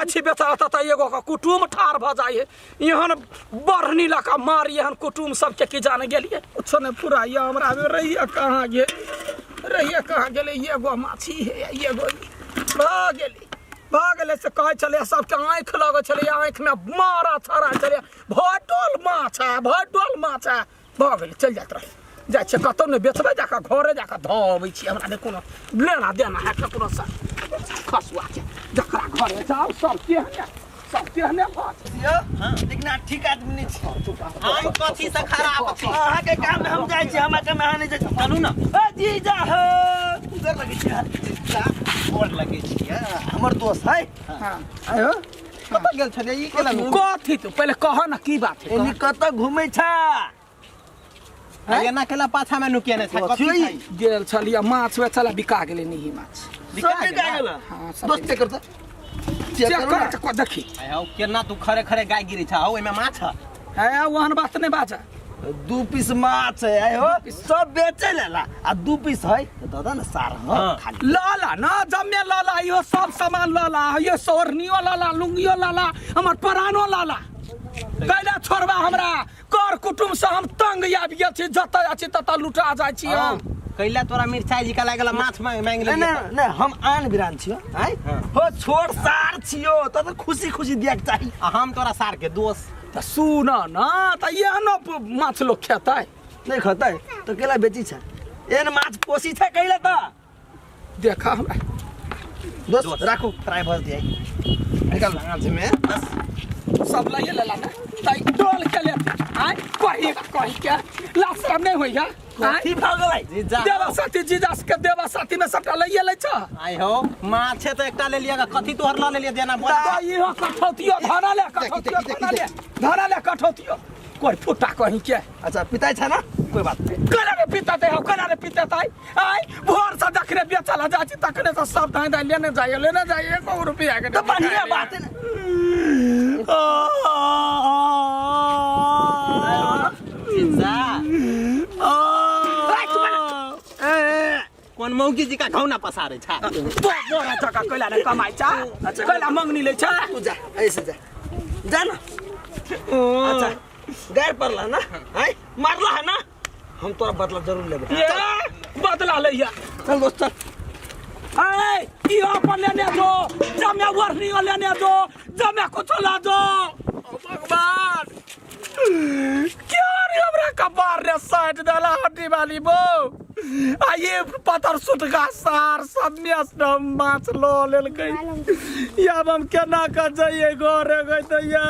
जाइ छी बेचा ततऽ एगो के कुटुम ठाढ़ भऽ जाइ है एहन बढ़नी लऽ कऽ मारी एहन कुटुम सबके की जाने गेलियै कुछो नहि फुराइए हमरा रहिए कहाँ गेल रहिए कहाँ गेलै एगो माछी हे एगो भऽ गेलै भऽ गेलै से कहै छलै सबके आँखि लगै छलै आँखिमे मारा छड़ा छलै भटोल माछ है भटोल माछ है भऽ गेलै चलि जाइत रहै जाइ छियै कतहु नहि बेचबै जाकऽ घरे जाकऽ धऽ अबै छी हमरा नहि कोनो लेना देना है ककरोसँ खसुआके जकरा घरे जाउ सब तेहने सब तेहने भऽ यौ लेकिन अहाँ ठीक आदमी नहि छी हम कथी से खराब छी अहाँके काम में हम जाइ छी हमरा काम में अहाँ नहि जाइ छी चलू ना ए जीजा हो उधर लगै छी अहाँ। जीजा गोर लगै छी हमर दोस्त है हँ आयो कतऽ गेल छलियै ई केना कथी तू पहिले कह ना की बात है एनी कतऽ घुमै छ एना केला पाछा में नुकेने छै कथी कथी? छै? गेल छलियै माछ बेचऽ लए बिका गेलै निही माछ बिका सब बिका गेल गेल हाँ, सब दोस्त चेक करता चेक कर चेक देखी आय हौ केना तू खरे खरे गाय गिरै छ हौ एहिमे माछ है है ओहन बात नहि बाजऽ दू पीस माछ है आय हो सब बेचे लेला आ दू पीस है तऽ दऽ दऽ ने सार हो हाँ। खाली लऽ ला ना जम्मे लऽ ला इहो सब सामान लऽ ला इहो सोरनियो लऽ ला लुंगियो लऽ ला हमर परानो लऽ ला कैला छोड़बा हमरा कर कुटुम्ब से हम तंग आबि गेल छी जतऽ जाइ छी ततऽ लुटा जाइ छी हम कैला तोरा मिरचाई जी का लागल माछ मांग मांग नहीं लेलियै नहीं नहीं हम आन बिरान छियो आय हाँ। हो छोट सार छियो त तऽ खुशी खुशी दिया के चाही आ हम तोरा सार के दोस्त तऽ सुन न तऽ एहनो माछ लोक खेतै नहीं खतै तो केला बेची छै एहन माछ पोसी छै कैला त देखा हमरा दोस्त राखू ट्राई भर दिया निकाल साँझ में बस सब लइए लेला ने तऽ ई डोल के लेते आय कही कही के लाज शरम नहि होइया आँय? कथी भऽ गेलै जीजा देवा साथी जीजा के देवा साथी में सबटा लइए लै छ आइ हो माछे तऽ एकटा लेलियै ग, कथी तोहर लऽ लेलियै जेना बोल तऽ इहो कठौतियो धरा ले कठौतियो धरा ले धरा ले कठौतियो कोई फुटा कहीं के अच्छा पिताई छै ना कोई बात नहीं कला रे पिता ते हो कला रे पिता ताई आय भोर से जखने बेचल जा छी तखने से सब धाय धाय लेने जाइए लेने जाइए एको रुपया के तो बढ़िया बात है ना जीजा कोन मौगी जी का घौना पसारे छा बोरा जका कैला रे कमाइ छ कैला मंगनी लै छ तू जा ऐसे जा जा ना अच्छा गार पड़ला ना आय मारला है ना हम तोरा बदला जरूर लेबे ये बदला लैया चल दोस्त चल ऐ ई अपन लेने दो जमे वर्णियो लेने दो जमे कुछो ला दो ओ भगवान क्या रे हमरा कपार रे साइड देला हड्डी वाली बो आ ये पतर सुटका सार सब में माछ लो लेलकै अब हम केना कऽ जइयै घरे गई दैया।